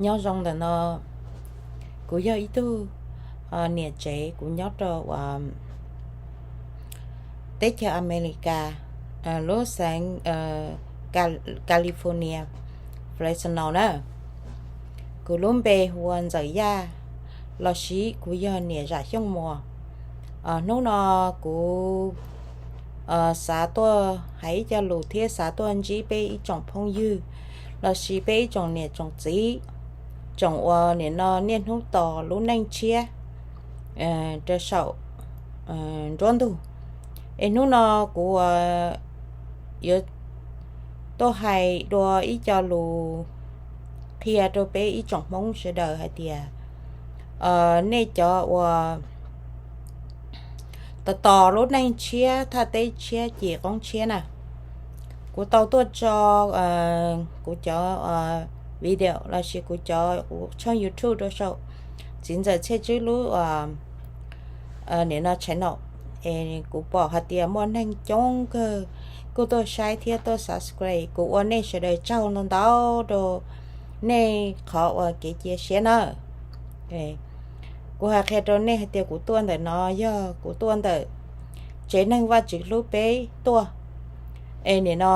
Nyob zoo ntawm no, kuv yog ib tug niam tsev, kuv nyob rau teb chaws Amelikas, lub xeev California, Fresno na. Kuv lub npe hu ua Ntxawm Yaj, los sis kuv yog niam Zam Xyooj Muas. Hnub no kuv xav tuaj hais ib co lus thiab xav tuaj ntsib peb ib tsoom phooj ywg, los sis peb ib tsoom niam tsoom txiv, tsoom uas nim no niaj hnub tos lub neej tshiab rau saum nruab ntug. Es hnub no kuv yuav tuaj hais dua ib co lus qhia rau peb ib tsoom Hmoob sawv daws hais tias, nej cov uas tos tos lub neej tshiab, thaj teb tshiab, cim qoob tshiab na, kuv tau tuaj tso kuv cov video los sis kuv cov, kuv tshooj YouTube rau saum txiv ntxawm Txhiaj Tswb lub nim no channel. Es kuv pom hais tias muaj neeg coob kawg kuj tuaj saib thiab tuaj subscribe. Kuv ua nej sawv daws tsaug ntau ntau rau nej qhov uas kev cia siab na. Kuv hais qhia rau nej hais tias kuv tuaj ntawm no yog kuv tuaj ntawm tsev neeg Vajtswv hlub peb tuaj. Es nim no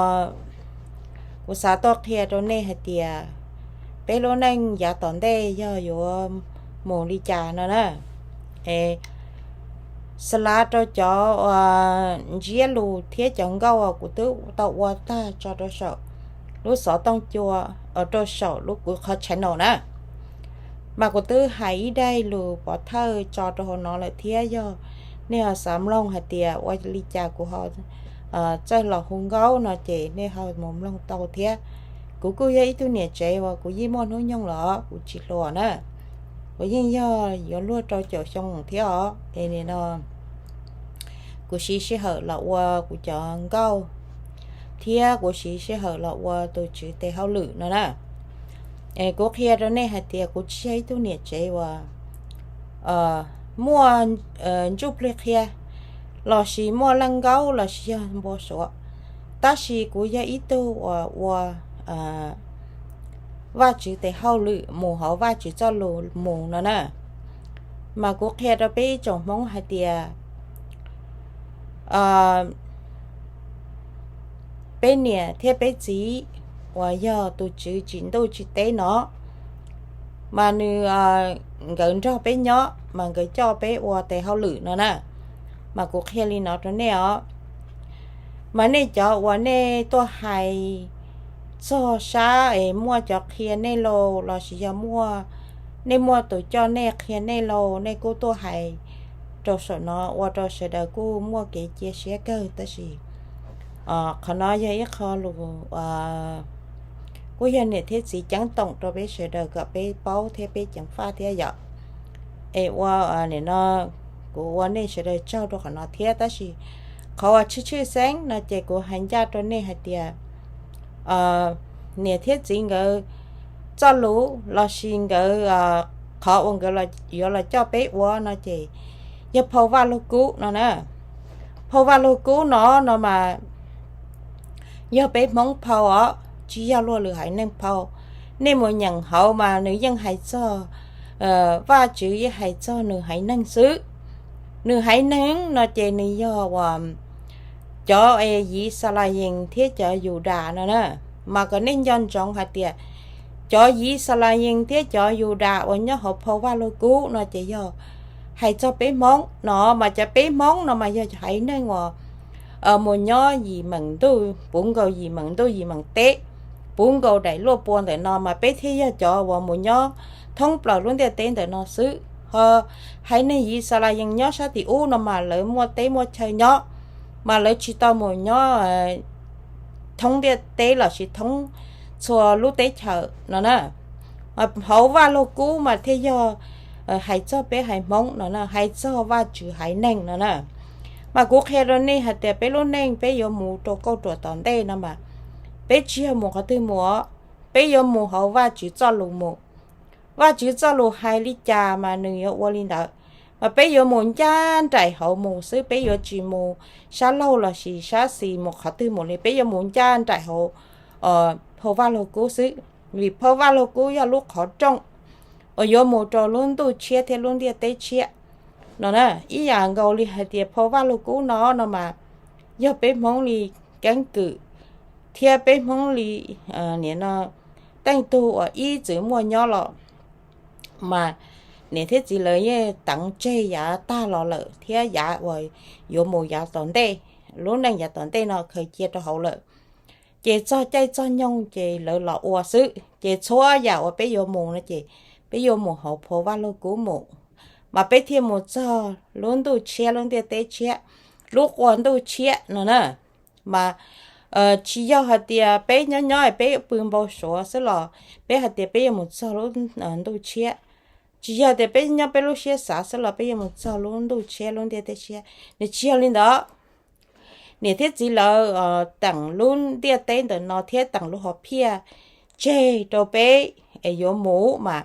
kuv xav tuaj qhia rau nej hais tias peb lub neej yav tom ntej yog yuav mus li cas no na. Es xav rau cov ntsiab lus thiab cov nkauj uas kuv twb tau ua tag tso rau saum lub xov tooj cua, rau saum lub kuv qhov channel na, mas kuv twb hais ib daim lus pov thawj tso rau hauv no lawm thiab. Yog nej ho xav mloog hais tias ua li cas kuv ho txawj los hu nkauj no ces nej ho mus mloog tau thiab. Kuv kuj yog ib tug niam tsev uas kuv yeej muaj hnub nyoog los kuv tsis hluas na, kuv yeej yog yuav luag rau caum xyoo thiab os. Es nim no kuv siv sij hawm los ua kuv cov nkauj thiab kuv siv sij hawm los ua tus Tswv tes hauj lwm no na. Es kuv qhia rau nej hais tias kuv tsis yog ib tug niam tsev uas muaj ntsuj plig qhia los sis muaj leej nkaub los sis yog npau suav, tab sis kuv yog ib tug uas ua Vajtswv tes hauj lwm mus hauv Vajtswv txoj lus mus no na. Mas kuv qhia rau peb ib tsoom Hmoob hais tias peb niam thiab peb txiv uas yog tus Tswv tsim ntuj tsim teb no, mas nws, nkawd nrog peb nyob mas nkawd coj peb ua tes hauj lwm no na. Mas kuv qhia li no rau nej os. Mas nej cov uas nej tuaj hais txog sab es muaj cov qhia nej lauj los sis yog muaj, nej muaj tus coj nej qhia nej lauj, nej kuj tuaj hais rau saum no ua rau sawv daws kuj muaj kev cia siab kawg. Tab sis qhov no yog ib qho lus kuj yog niam thiab txiv ceeb toom rau peb sawv daws kom peb paub thiab peb ceev faj thiab yom. Es ua nim no kuv ua nej sawv daws tsaug rau qhov no thiab, tab sis qhov uas tshwj tshwj xeeb no ces kuv hais ncaj rau nej hais tias niam thiab txiv nkawd txoj lus los sis nkawd qhov uas nkawd yuav los coj peb ua no ces yog phau Vaj Lug Kub no na. Phau Vaj Lug Kub no no mas yog peb Hmoob phau os, tsis yog luag lwm haiv neeg phau. Nej mus nyeem hauv mas nws yeej hais txog, Vajtswv yeej hais txog nws haiv neeg xwb. Nws haiv neeg no ces nws yog uas cov Yixalayees thiab cov Yudas no na. Mas kom nej nco ntsoov hais tias cov Yixalayees thiab cov Yudas uas nyob hauv phau Vaj Lug Kub no ces yog hais txog peb Hmoob no, mas cov peb Hmoob no mas yog haiv neeg uas mus nyob yim meem ntuj, puv nkaus yim meem ntuj yim meem teb, puv nkaus daim luaj pua ntawm no, mas peb thiaj yog cov uas mus nyob thoob plaws lub ntiaj teb ntawm no xwb. Ho haiv neeg Yixalayees nyob sab tim ub no mas lawv muaj teb muaj chaw nyob, mas lawv tsis tau mus nyob thoob ntiaj teb los sis thoob txhua lub teb chaws no na. Hauv Vaj Lug Kub mas thiaj yog hais txog peb haiv Hmoob no na, hais txog Vajtswv haiv neeg no na. Mas kuv qhia rau nej hais tias peb lub neej peb yuav mus rau kauj ruam tom ntej no mas peb tsis yog mus qhov twg mus os, peb yuav mus hauv Vajtswv txoj lus mus. Vajtswv txoj lus hais li cas mas nws yuav ua li ntawd. Mas peb yuav mus ncaj nraim hauv mus xwb, peb yuav tsis mus sab laug los sis sab xis mus qhov twg mus li, peb yuav mus ncaj nraim hauv phau Vaj Lug Kub xwb. vim phau Vaj Lug Kub yog lub qhov rooj uas yuav mus rau lub ntuj tshiab thiab lub ntiaj teb tshiab no na. Ib yam nkaus li hais tias phau Vaj Lug Kub no no mas yog peb Hmoob li keeb kwm thiab peb Hmoob li, nim no, tej tug uas ib txwm muaj nyob los mas niam thiab txiv lawv yeej teev tseg yav tag los lawm thiab yav uas yuav mus yav tom ntej, lub neej yav tom ntej no khaws cia rau hauv lawm. Ces txog caij txog nyoog ces lawv los ua xwb. Ces txhua yam uas peb yuav mus no ces peb yuav mus hauv phau Vaj Lug Kub mus, mas peb thiaj mus txog lub ntuj tshiab lub ntiaj teb tshiab, lub qua ntuj tshiab no na. Mas tsis yog hais tias peb nyob nyob peb pw npau suav xwb los peb hais tias peb yuav mus txog lub ntuj tshiab. Tsis yog tias peb nyob peb lub siab xav xwb los peb yuav mus txog lub ntuj tshiab lub ntiaj teb tshiab. Nws tsis yog li ntawd. Niam thiab txiv lawv teem lub ntiaj teb ntawm no thiab teem lub hom phiaj tseg rau peb es yuav mus mas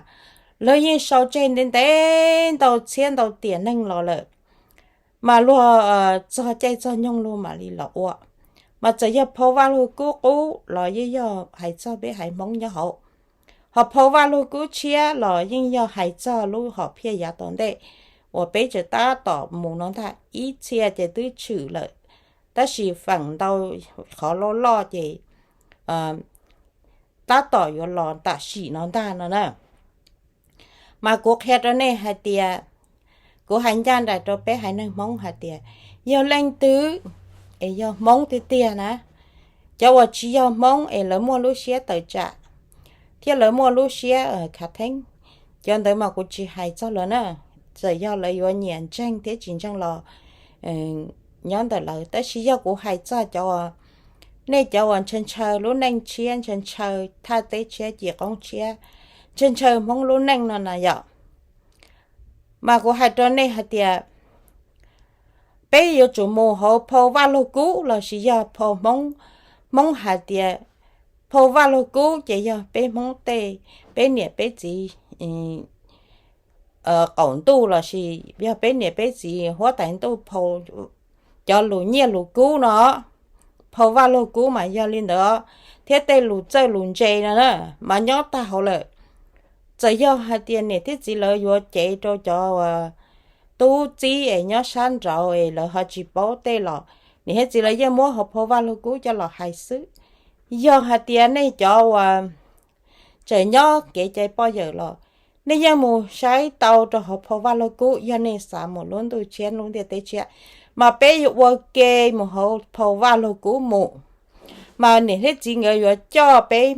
lawv yeej sau tseg ntev ntev ntau txhiab ntau tiam neeg los lawm. Mas luag txog caij txog nyoog luag mam li los ua. Mas txawm yog phau Vaj Lug Kub qub los yeej yog hais txog peb haiv Hmoob nyob hauv. Ho phau Vaj Lug Kub tshiab los yeej yog hais txog lub hom phiaj yav tom ntej uas peb tseem tab tom mus no ntag. Ib txhia ces twb tshwm lawm, tab sis feem ntau qhov loj loj ces tab tom yuav los tam sim no ntag no na. Mas kuv qhia rau nej hais tias, kuv hais ncaj nraim rau peb haiv neeg Hmoob hais tias yog leej twg es yog Hmoob tiag tiag na, cov uas tsis yog Hmoob es lawv muaj lub siab tawm tsam thiab lawv muaj lub siab khav theeb, cov ntawd mas kuv tsis hais txog lawv na. Txawm yog lawv yuav nyiam ntseeg thiab tsis ntseeg los nyob ntawm lawv, tab sis yog kuv hais txog cov, nej cov uas ntshaw ntshaw lub neej tshiab, ntshaw ntshaw thaj teb tshiab, cim qoob tshiab, ntshaw ntshaw Hmoob lub neej no na yom. Mas kuv hais rau nej hais tias peb yuav tsum mus hauv phau Vaj Lug Kub lossis yog phau Hmoob, Hmoob hais tias phau Vaj Lug Kub ces yog peb Hmoob tej, peb niam peb txiv qaum ntuj lossis yog peb niam peb txiv huab tais ntuj phau, cov lus nyiaj lus kub no. Phau Vaj Lug Kub mas yog li ntawd, thiab tej lus txawj lus ntse no na, mas nyob tag hauv lawm. Txawm yog hais tias niam thiab txiv lawv yuav cev rau cov tub txib es nyob sab nraud es lawv ho tsis paub tej los niam thiab txiv lawv yeej muab hauv phau Vaj Lug Kub coj los hais xwb. Yog hais tias nej cov uas tseem nyob kev cai poj yawm los nej yeej mus saib tau rau hauv phau Vaj Lug Kub. Yog nej xav mus lub ntuj tshiab lub ntiaj teb tshiab, mas peb yuav ua ke mus hauv phau Vaj Lug Kub mus. Mas niam thiab txiv nkawd yuav coj peb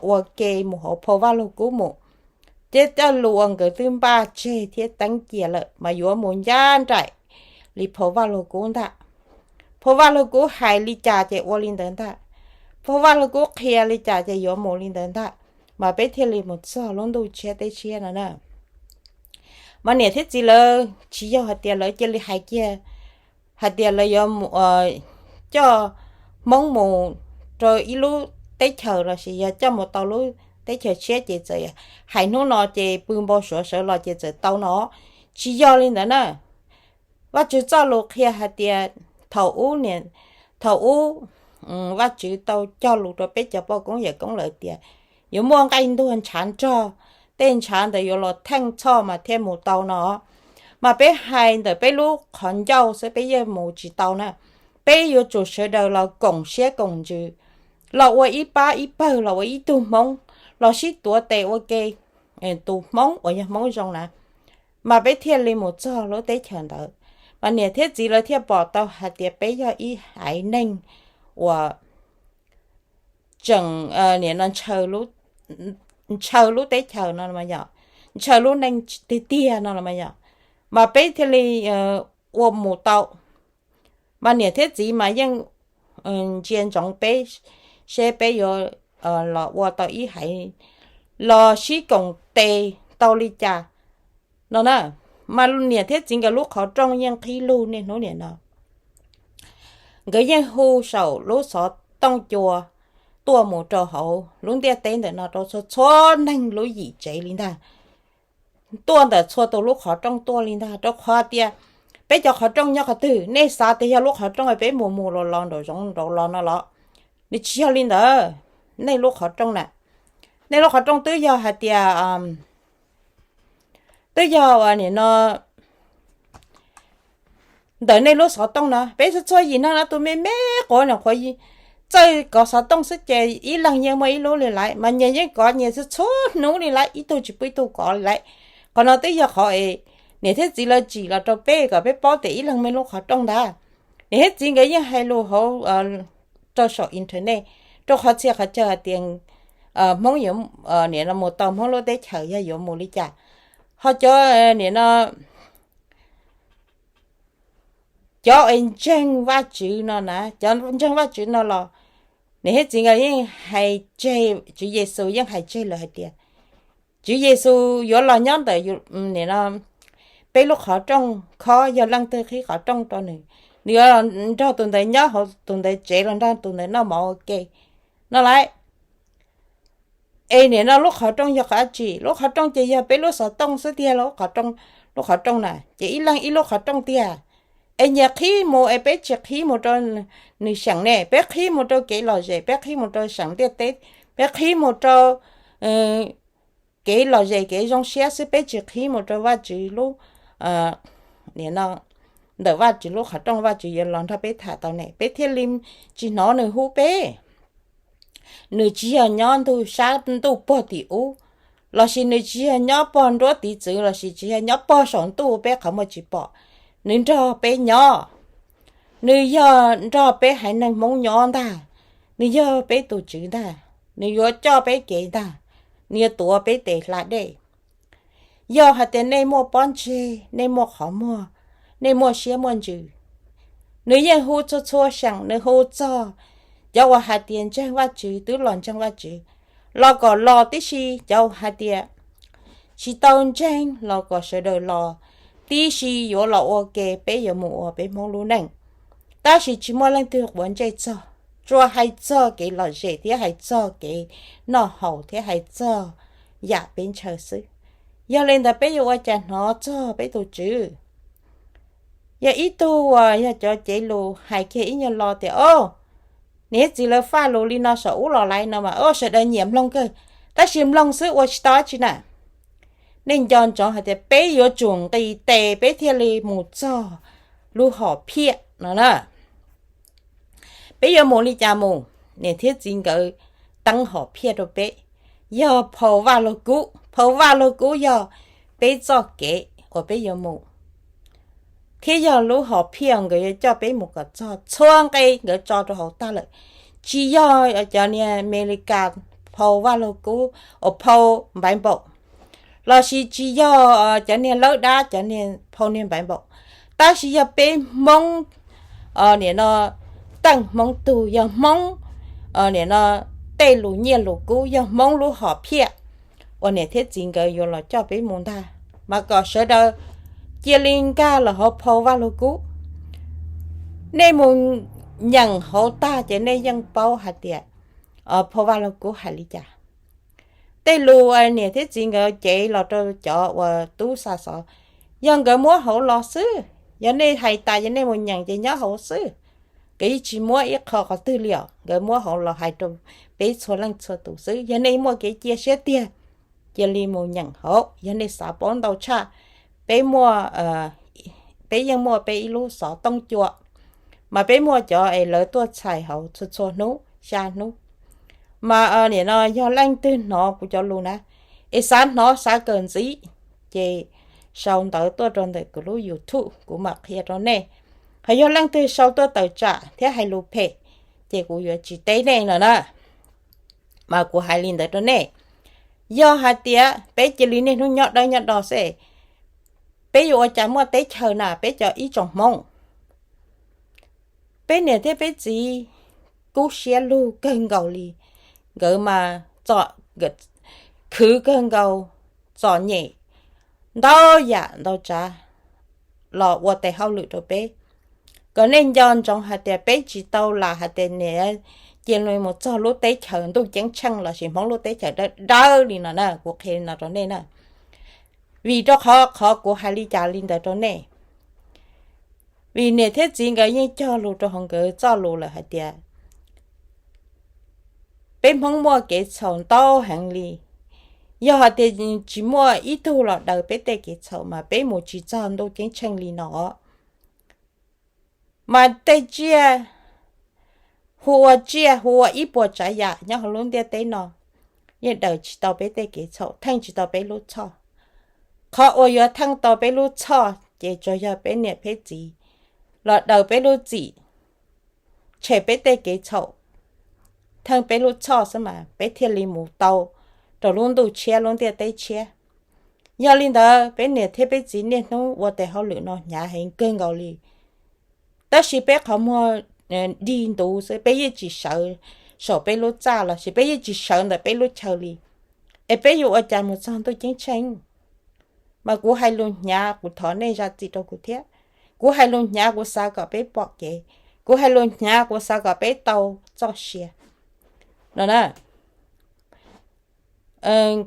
ua ke mus hauv phau Vaj Lug Kub mus. Ces tej lus uas nkawd twb npaj tseg thiab teeb cia lawm mas yuav mus ncaj nraim li phau Vaj Lug Kub ntag. Phau Vaj Lug Kub hais li cas ces ua li ntawd ntag. Phau Vaj Lug Kub qhia li cas ces yuav mus li ntawd ntag, mas peb thiaj li mus txog lub ntuj tshiab teb tshiab no na. Mas niam thiab txiv lawv tsis yog hais tias lawv cia li hais kiag hais tias lawv yuav coj Hmoob mus rau ib lub teb chaws lossis yog coj mus tau lub teb chaws tshiab ces txawm hais hnub no ces pw npau suav sawv los ces txawm tau no. Tsis yog li ntawd na. Vajtswv txoj lus qhia hais tias thaum ub, thaum ub Vajtswv tau cog lus rau peb cov poj koob yawm koob lawm tias yuav muaj nqaij ntuag ntshav nrog, tej ntshav ntawd yuav los theej txhoj mas thiaj mus tau no. Mas peb hais ntawm peb lub qhov ncauj xwb peb yeej mus tsis tau na. Peb yuav tsum sawv daws los koom siab koom ntsws, los ua ib pab ib pawg, los ua ib tug Hmoob, los sib tuav tes ua ke, tus Hmoob uas yog Hmoob zoo na, mas peb thiaj li mus txog lub teb chaws ntawd. Mas niam thiab txiv lawv thiaj pom tau hais tias peb yog ib haiv neeg uas tseem, nim no ntshaw lub teb chaws no los mas yog, ntshaw lub neej tiag tiag no los mas yog, mas peb thiaj li ua mus tau. Mas niam thiab txiv mas yeej ntsia ntsoov peb seb peb yuav los ua tau ib haiv, los sib koom tes tau li cas no na. Mas niam thiab txiv nkawd lub qhov rooj yeej qhib lug niaj hnub nim no. Nkawd yeej hu saum lub xov tooj cua tuaj mus rau hauv lub ntiaj teb ntawm no rau txhua txhua neeg lub yim tsev li ntag. Tuaj ntawm txhua tus lub qhov rooj tuaj li ntag, rau qhov tias peb cov qhov rooj nyob qhov twg, nej xav tias yog lub qhov rooj peb mus mus los los nraum zoov nraud los no los? Nws tsis yog li ntawd. Nej lub qhov rooj na, Nej lub qhov rooj twb yog hais tias, twb yog ua nim no ntawm nej lub xov tooj no. Peb txhua txhua yim neeg no tus me me quav no qhuav txawj kov xov tooj xwb ces ib leeg yeej muaj ib lub li lawm, mas nyias yeej kov nyias txhua txhua hnub li lawm, ib tug tsis pub ib tug kov li lawm. Qhov no twb yog qhov es niam thiab txiv lawv tsim los rau peb kom peb paub tias ib leeg muaj ib lub qhov rooj ntag. Niam thiab txiv nkawd yeej hais lus hauv rau saum internet, rau qhov txhia qhov chaw hais tias Hmoob yuav nim no mus tau Hmoob lub teb chaws yog yuav mus li cas. Ho cov nim no cov es ntseeg Vajtswv no na, cov ntseeg Vajtswv no los niam thiab txiv nkawd yeej hais tseg, Tswv Yexus yeej hais tseg lawm hais tias Tswv Yexus yuav los nyob ntawm peb lub qhov rooj, khob yog leej twg qhib qhov rooj rau nws, nws yuav nrog tus ntawd nyob hauv tus ntawd tsev los nrog tus ntawd noj mov ua ke no lawm. Es nim no lub qhov rooj yog qhov dab tsi? Lub qhov rooj ces yog peb lub xov tooj xwb tiag, lub qhov rooj na ces ib leeg ib lub qhov rooj tiag. Es nyias qhib mus es peb tsis qhib mus rau nws seem ne, peb qhib mus rau kev lom zem, peb qhib mus rau seem ntiaj teb, peb qhib mus rau kev lom zem kev zoo siab xwb, peb tsis qhib mus rau Vajtswv lub, nim no ntawm Vajtswv lub qhov rooj Vajtswv yuav los nrog peb tham tau ne, peb thiaj li tsis hnov nws hu peb. Nws tsis yog nyob ntuj sab ntuj pog tim ub, lossis nws tsis yog nyob pog nruab tiv txwv, lossis tsis yog nyob pog saum ntuj peb qhov muag tsis pom. Nws nrog peb nyob, nws yog nrog peb haiv neeg Hmoob nyob ntag, nws yog peb tus Tswv ntag, nws yuav coj peb kev ntag, nws yuav tuav peb tes hla dej. Yog hais tias nej muaj pob ntseg, nej muaj qhov muag, nej muaj siab muaj ntsws, nws yeej hu txhua txhua seem, nws hu txog cov uas hais tias ntseeg Vajtswv twb los ntseeg Vajtswv, los kom los tib si, cov uas hais tias tsis tau ntseeg los kom sawv daws los tib si yuav los ua ke, peb yuav mus ua peb Hmoob lub neej. Tab sis tsis muaj leej twg quav ntsej txog, tsuas hais txog kev lom zem thiab hais txog kev noj haus thiab hais txog yam peb ntshaw xwb. Yog li ntawd peb yuav ua cas hnov txog peb tus Tswv? Yog ib tug uas yog cov cev lus hais kiag ib nyuag lo tias, o, niam txiv lawv faj lus li no saum ub los laiv no mas, o, sawv daws nyiam mloog kawg, tab sis mloog xwb ua tsis tau dab tsi na. Nej nco ntsoov hais tias peb yuav tsum nqis tes peb thiaj li mus txog lub hom phiaj no na. Peb yuav mus li cas mus? Niam thiab txiv nkawd teeb hom phiaj rau peb, yog phau Vaj Lug Kub. Phau Vaj Lug Kub yog peb txoj kev uas peb yuav mus, thiab yog lub hom phiaj nkawd yuav coj peb mus kom txog. Txhua nqe nkawd tso rau hauv tag lawm, tsis yog cov niag Amelikas phau Vaj Lug Kub uas phau Npaiv Npaum, lossis tsis yog cov niag lawb dab cov niag phau niag Npaiv Npaum, tab sis yog peb Hmoob nim no teej Hmoob tug, yog Hmoob nim no tej lus nyiaj lus kub, yog Hmoob lub hom phiaj uas niam thiab txiv nkawd yuav los coj peb mus ntag. Mas kom sawv daws cia li nkag los hauv phau Vaj Lug Kub. Nej mus nyeem hauv tag ces nej yeej paub hais tias phau Vaj Lug Kub hais li cas. Tej lus niam thiab txiv nkawd cev los rau cov uas tub xa xov, yog nkawd muab hauv los xwb. Yog nej hais tas yog nej mus nyeem ces nyob hauv xwb, nkawd yeej tsis muab ib qho qhov twg li os. Nkawd muab hauv los hais rau peb txhua leej txhua tus xwb. Yog nej muaj kev cia siab tiag, cia li mus nyeem hauv. Yog nej xav paub ntau tshaj, peb muaj, peb yeej muaj peb ib lub xov tooj cua, mas peb muaj cov es lawv tuaj txhais hauv txhua txhua hnub xya hnub. Mas nim no yog leej twg hnov kuv cov lus na, es xav hnov xav kawm ntxiv, ces sau ntawv tuaj rau ntawm kuv lub YouTube kuv mam qhia rau nej. Hos yog leej twg sau tuaj tawm tsam thiab hais lus phem, ces kuv yuav tsis teb nej lawm na. Mas kuv hais li ntawd rau nej. Yog hais tias peb cia li niaj hnub nyob dawb nyob do xwb, peb yuav ua cas muaj teb chaws na peb cov ib tsoom Hmoob? Peb niam thiab peb txiv kub siab lug kawg nkaus li, nkawd mas khwv kawg nkaus, txom nyem ntau yam ntau tsav los ua tes hauj lwm rau peb. Kom nej nco ntsoov hais tias peb tsis tau lam hais tias niam cia li mus txog lub teb chaws ntuj ceeb tsheej lossis Hmoob lub teb chaws dawb dawb li no na, kuv qhia li no rau nej na. Vim rau qhov, qhov kuv hais li cas li ntawd rau nej, vim niam thiab txiv nkawd yeej cog lus rau hauv nkawd txoj lus lawm hais tias Peb Hmoob muaj kev txhaum ntau heev li. Yog hais tias tsis muaj ib tug los daws peb tej kev txhaum mas peb mus tsis txog ntuj ceeb tsheej li no. Mas tej tsiaj, hu ua tsiaj hu ua ib puas tsav yam nyob hauv lub ntiaj teb no yeej daws tsis tau peb tej kev txhaum, theej tsis tau peb lub txhoj. Qhov uas yuav theej tau peb lub txhoj ces tsuas yog peb niam peb txiv los daws peb lub txim, tshem peb tej kev txhaum, theej peb lub txhoj xwb mas peb thiaj li mus tau rau lub ntuj tshiab lub ntiaj teb tshiab. Yog li ntawd peb niam thiab peb txiv niaj hnub ua tes hauj lwm no hnyav heev kawg nkaus li. Tab sis peb qhov muag dig ntuv xwb, peb yeej tsis sawv saum peb lub txaj los sis peb yeej tsis sawv ntawm peb lub chaw li. Es peb yuav ua cas mus txog ntuj ceeb tsheej? Mas kuv hais lus hnyav kuv thov nej zam txim rau kuv thiab. Kuv hais lus hnyav kuv xav kom peb pom kev. Kuv hais lus hnyav kuv xav kom peb tau txoj sia no na.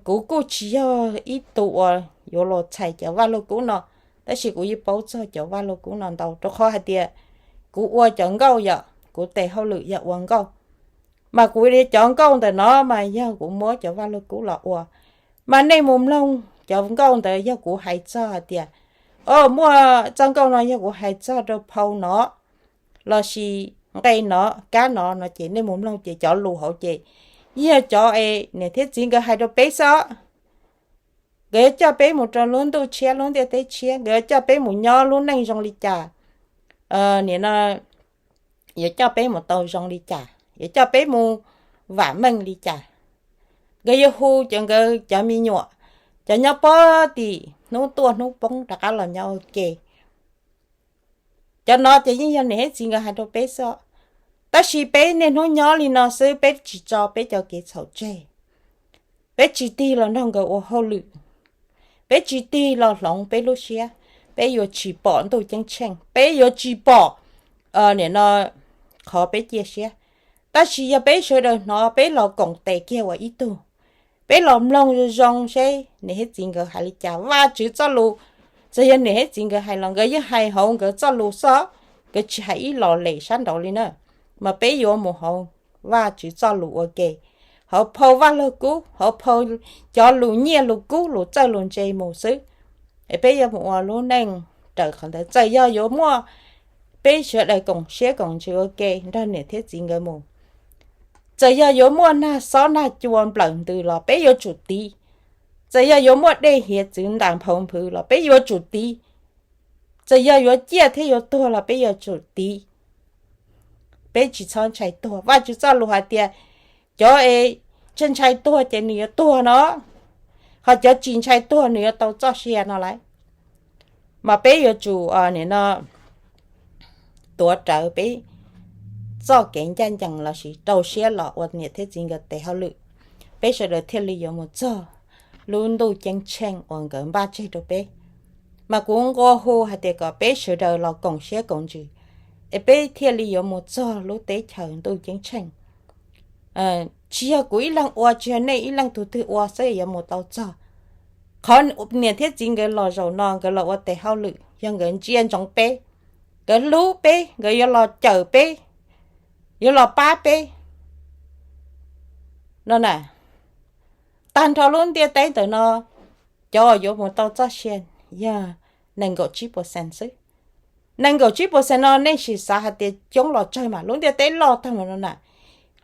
Kuv kuj tsis yog ib tug uas yuav los txhais cov vaj lug kub no, tab sis kuv yeej paub txog cov vaj lug kub no ntau, rau qhov hais tias kuv ua cov nkauj yom, kuv tes hauj lwm yog ua nkauj. Mas kuv cov nkauj ntawm no mas yog kuv muab cov vaj lug kub los ua. Mas nej mus mloog cov nkauj ntawd yog kuv hais txog hais tias, o, muaj txoj nkauj no yog kuv hais txog rau phau no los sis nqe no, kab no no ces nej mus mloog ces cov lus hauv ces yog cov es niam thiab txiv nkawd hais rau peb xwb. Nkawd yuav coj peb mus rau lub ntuj tshiab lub ntiaj teb tshiab, nkawd yuav coj peb mus nyob lub neej zoo li cas, nim no yuav coj peb mus tau zoo li cas, yuav coj peb mus vam meej li cas. Nkawd yuav hu cov nkawd cov me nyuam, cov nyob pog tim hnub tuaj hnub poob rov qab los nyob ua ke. Cov no ces yeej yog niam thiab txiv nkawd hais rau peb xwb. Tab sis peb niaj hnub nyob li no xwb, peb tsis tso peb cov kev txhaum tseg, peb tsis tig los nrog nkawd ua hauj lwm, peb tsis tig los hloov peb lub siab, peb yuav tsis pom ntuj ceeb tsheej, peb yuav tsis pom nim no qhov peb cia siab. Tab sis yog peb sawv daws hnov, peb los koom tes kiag ua ib tug, peb los mloog zoo zoo seb niam thiab txiv nkawd hais li cas. Vajtswv txoj lus, txawm yog niam thiab txiv nkawd hais los nkawd yeej hais hauv nkawd txoj lus xwb, nkawd tsis hais ib los lem sab nraud li na. Mas peb yuav mus hauv Vajtswv txoj lus ua ke, hauv phau Vaj Lug Kub, hauv phau cov lus nyiaj lus kub lus txawj lus ntse mus xwb. Es peb yuav mus ua lub neej raws qhov ntawd. Txawm yog yuav muaj, peb sawv daws koom siab koom ntsws ua ke nrog niam thiab txiv nkawd mus. Txawm yog yuav muaj nag xob nag cua nplawm ntws los peb yuav tsum tiv. Txawm yog yuav muaj dej hiav txwv ntas nphau nphwv los peb yuav tsum tiv. Txawm yog yuav ciaj thiab yuav tuag los peb yuav tsum tiv. Peb tsis txhob ntshai tuag. Vajtswv txoj lus hais tias cov es ntshai ntshai tuag ces nws yuav tuag no, ho cov tsis ntshai tuag nws yuav tau txoj sia no lauj. Mas peb yuav tsum nim no tuav rawv peb txoj kev ncaj ncees lossis rau siab los ua niam thiab txiv nkawd tes hauj lwm, peb sawv daws thiaj li yuav mus txog lub ntuj ceeb tsheej uas nkawd npaj tseg rau peb. Mas kuv nqua hu hais tias kom peb sawv daws los koom siab koom ntsws, es peb thiaj li yuav mus txog lub teb chaws ntuj ceeb tsheej. Tsis yog kuv ib leeg ua, tsis yog nej ib leeg tug twg ua xwb yuav mus tau txog. Qhov niam thiab txiv nkawd los zaum no nkawd los ua tes hauj lwm yog nkawd ntsia ntsoov peb, nkawd hlub peb, nkawd yuav los cawm peb, yuav los pab peb no na. Tag nrho lub ntiaj teb ntawm no, cov yuav mus tau txoj sia yog nees nkaum tsib percent xwb. Nees nkaum tsib percent no nej sim xav hais tias coob los tsawg mas, lub ntiaj teb loj tag mus no na.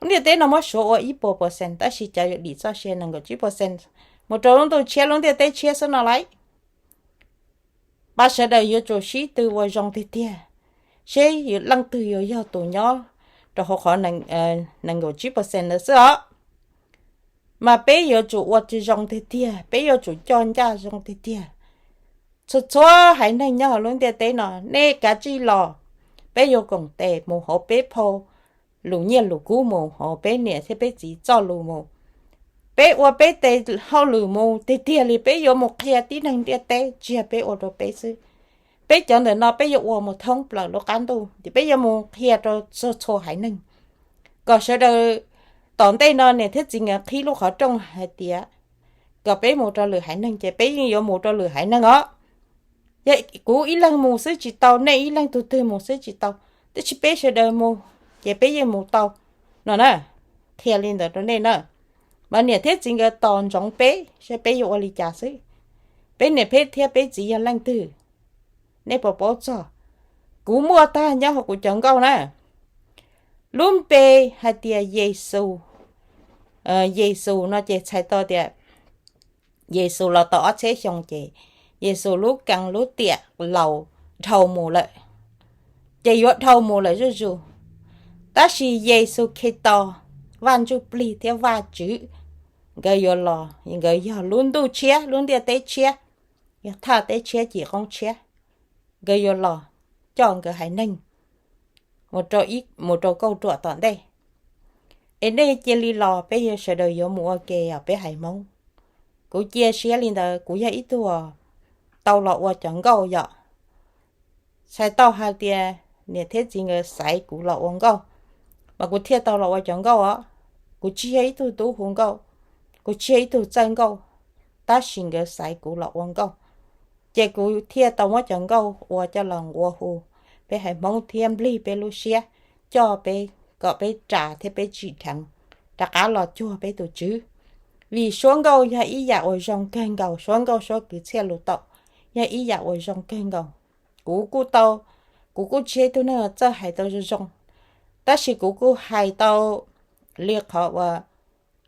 Lub ntiaj teb no muab suav ua ib puas percent, tab sis cov yuav dim txoj sia nees nkaum tsib percent mus rau lub ntuj tshiab lub ntiaj teb tshiab xwb no lauj. Pab sawv daws yuav tsum sib tw ua zoo tiag tiag, seb leej twg yuav yog tus nyob rau hauv qhov nees nkaum tsib percent ntawd xwb os. Mas peb yuav tsum ua tsis zoo tiag tiag, peb yuav tsum coj ncaj zoo tiag tiag. Txhua txhua haiv neeg nyob hauv lub ntiaj teb no, nej kav tsij los, peb yuav koom tes mus hauv peb phau lus nyiaj lus kub, mus hauv peb niam thiab peb txiv txoj lus mus. Peb ua peb tes hauj lwm mus tiag tiag li, peb yuav mus qhia tib neeg ntiaj teb, tsis yog peb ua rau peb xwb. Peb cov ntawm no peb yuav ua mus thoob plaws lub qab ntuj, ces peb yuav mus qhia rau txhua txhua haiv neeg, kom sawv daws tom ntej no niam thiab txiv nkawd qhib lub qhov rooj hais tias kom peb mus rau lwm haiv neeg, ces peb yeej yuav mus rau lwm haiv neeg os. Yog kuv ib leeg mus xwb tsis tau, nej ib leeg tug twg mus xwb tsis tau, tab sis peb sawv daws mus ces peb yeej mus tau no na. qhia li ntawd rau nej na. Mas niam thiab txiv nkawd tos ntsoov peb saib peb yuav ua li cas xwb. Peb niam peb thiab peb txiv yog leej twg, nej puas paub txog? Kuv muaj tag nyob hauv kuv cov nkauj na. Lub npe hais tias Yexus, Yexus no ces txhais tau tias Yexus los tau ob txhiab xyoo ces Yexus lub kees lub tiam laus dhau mus lawm, ces yuav dhau mus lawm zuj zus. Tab sis Yexus Khetos, Vaj Ntsuj Plig thiab Vajtswv, nkawd yuav los, nkawd yog lub ntuj tshiab, lub ntiaj teb tshiab, yog thaj teb tshiab cim qoob tshiab. Nkawd yuav los coj nkawd haiv neeg mus rau kauj ruam tom ntej. Es nej cia li los, peb yuav sawv daws yuav mus ua ke os peb haiv Hmoob. Kuv cia siab li ntawd, kuv yog ib tug tau los ua cov nkauj yom. Txhais tau hais tias niam thiab txiv nkawd xaiv kuv los ua nkauj, mas kuv thiaj tau los ua cov nkauj os. Kuv tsis yog ib tug tub hu nkauj, kuv tsis yog ib tug txawj nkauj, tab sis nkawd xaiv kuv los ua nkauj, ces kuv thiaj tau muab cov nkauj ua coj los nqua hu peb haiv Hmoob thiab nplig peb lub siab, coj peb, kom peb ras thiab peb tsim dheev rov qab los cuag peb tus Tswv. Vim suab nkauj yog ib yam uas zoo kawg nkaus, suab nkauj suab kwv txhiaj lus taum yog ib yam uas zoo kawg nkaus. Kuv kuj tau, kuv kuj tsis yog ib tug neeg txawj hais tau zoo zoo, tab sis kuv kuj hais tau li qhov uas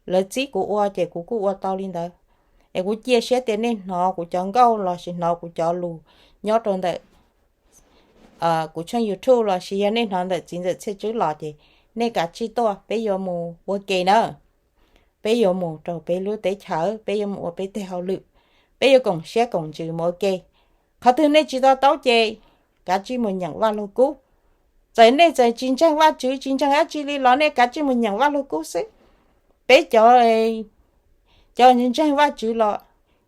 lawv txib kuv ua ces kuv kuj ua tau li ntawd. Es kuv cia siab tias nej hnov kuv cov nkauj lossis hnov kuv cov lus nyob rau ntawm kuv tshooj YouTube lossis yog nej hnov ntawm txiv ntxawm Txhiaj Tswb los ces nej kav tsij tuaj, peb yuav mus ua ke na. Peb yuav mus rau peb lub teb chaws, peb yuav mus ua peb tej hauj lwm, peb yuav koom siab koom ntsws mus ua ke. Qhov twg nej tsis to taub ces kav tsij mus nyeem Vaj Lug Kub. Txawm nej txawm tsis ntseeg Vajtswv tsis ntseeg dab tsi li los nej kav tsij mus nyeem Vaj Lug Kub xwb. Peb cov, cov ntseeg Vajtswv los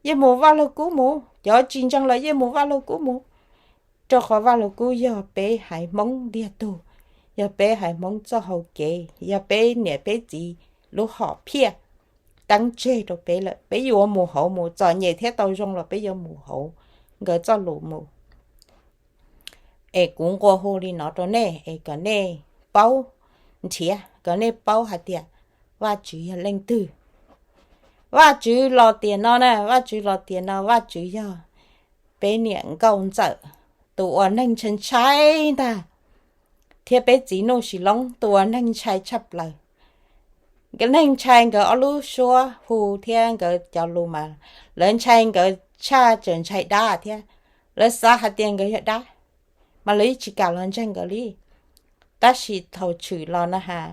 yeej mus Vaj Lug Kub mus, cov tsis ntseeg los yeej mus Vaj Lug Kub mus. Rau qhov Vaj Lug Kub yog peb haiv Hmoob ntiag tug, yog peb haiv Hmoob txoj hau kev, yog peb niam peb txiv lub hom phiaj teeb tseg rau peb lawm. Peb yuav mus hauv mus, txom nyem thiab tau zoo los peb yuav mus hauv nkawd txoj lus mus. Es kuv nqua hu li no rau nej es kom nej paub nrhiav, kom nej paub hais tias Vajtswv yog leej twg. Vajtswv los tiam no na, Vajtswv los tiam no, Vajtswv yog peb niam nkauj ntxawm, tus uas neeg ntshai ntshai ntag, thiab peb txiv Nuj Sis Loob, tus uas neeg ntshai tshaj plaws. Nkawd neeg ntshai nkawd ob lub suab hu thiab nkawd cov lus mas lawv ntshai nkawd tshaj tseem ntshai dab thiab. Lawv xav hais tias nkawd yog dab, mas lawv yeej tsis kam los ntseeg nkawd li. Tab sis thaum tshwm los no has,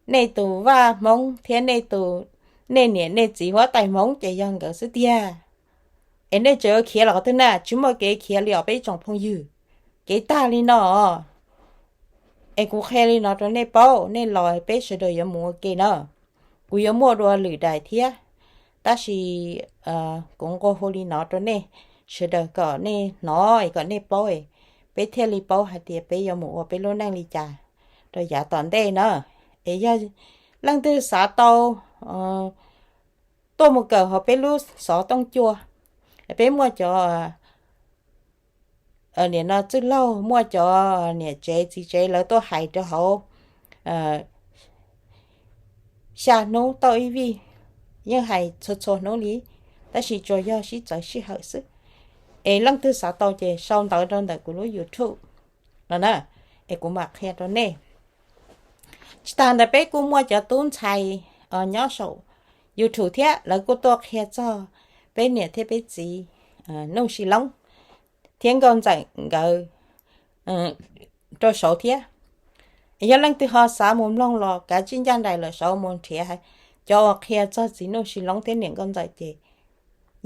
nej tus vaj Hmoob thiab nej tus, nej niam nej txiv huab tais Hmoob ces yog nkawd xwb tiag. Es nej tseem yuav khiav los qhov twg na? Tsis muaj kev khiav li os peb tsoom phooj ywg, kev tag li no. Es kuv qhia li no rau nej paub, nej los peb sawv daws yuav mus ua ke na. Kuv yuav muaj dua lwm daim thiab, tab sis kuv nqua hu li no rau nej sawv daws kom nej hnov es kom nej paub, peb thiaj li paub hais tias peb yuav mus ua peb lub neej li cas rau yav tom ntej na. Es yog leej twg xav tau tuaj mus kawm hauv peb lub xov tooj cua, peb muaj cov, nim no txwj laug, muaj cov niam tsev txiv tsev lawv tuaj hais rau hauv xya hnub tauj ib vij, yeej hais txhua txhua hnub li, tab sis tsuas yog sib txawv sij hawm xwb. Es leej twg xav tau ces sau ntawv rau ntawm kuv lub YouTube no na, es kuv mam qhia rau nej. Tsis tas ntawd peb kuj muaj cov tub ntxhais nyob saum YouTube thiab, lawv kuj tuaj qhia txog peb niam thiab peb txiv Nuj Sis Loob thiab nkauj ntxawm nkawd rau saud thiab. Yog leej twg ho xav mus mloog los kav tsij ncaj nraim lawm saud mus nrhiav cov uas qhia txog txiv Nuj Sis Loob thiab niam nkauj ntxawm ces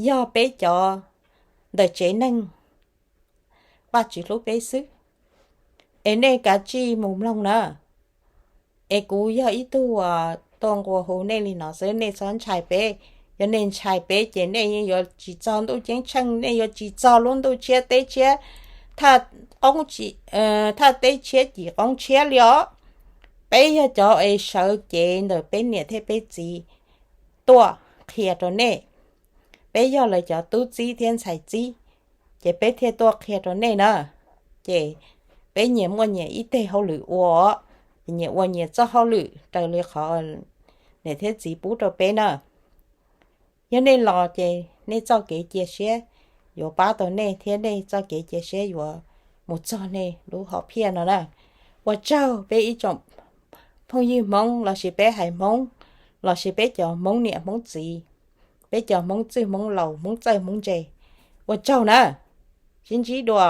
yog peb cov ntawm tsev neeg Vajtswv hlub peb xwb. Es nej kav tsij mus mloog na. Es kuv yog ib tug tuaj nqua hu nej li no xwb, nej txhob ntshai peb. Yog nej ntshai peb ces nej yeej yuav tsis txog ntuj ceeb tsheej, nej yuav tsis txog lub ntuj tshiab teb tshiab, thaj qoob, thaj teb tshiab cim qoob tshiab li os. Peb yog cov es sawv cev ntawm peb niam thiab peb txiv tuaj qhia rau nej. Peb yog lawv cov tub txib thiab ntxhais txib, ces peb thiaj tuaj qhia rau nej na. Ces peb nyias muaj nyias ib teg hauj lwm ua os. nyias ua nyias txoj hauj lwm raws li qhov niam thiab txiv pub rau peb na. Yog nej los ces nej txoj kev cia siab yuav pab tau nej thiab nej txoj kev cia siab yuav mus txog nej lub hom phiaj no na. Ua tsaug peb ib tsoom phooj ywg Hmoob lossis peb haiv Hmoob lossis peb cov Hmoob niam Hmoob txiv, peb cov Hmoob txwj Hmoob laus Hmoob txawj Hmoob ntse. Ua tsaug na. Sib ntsib dua.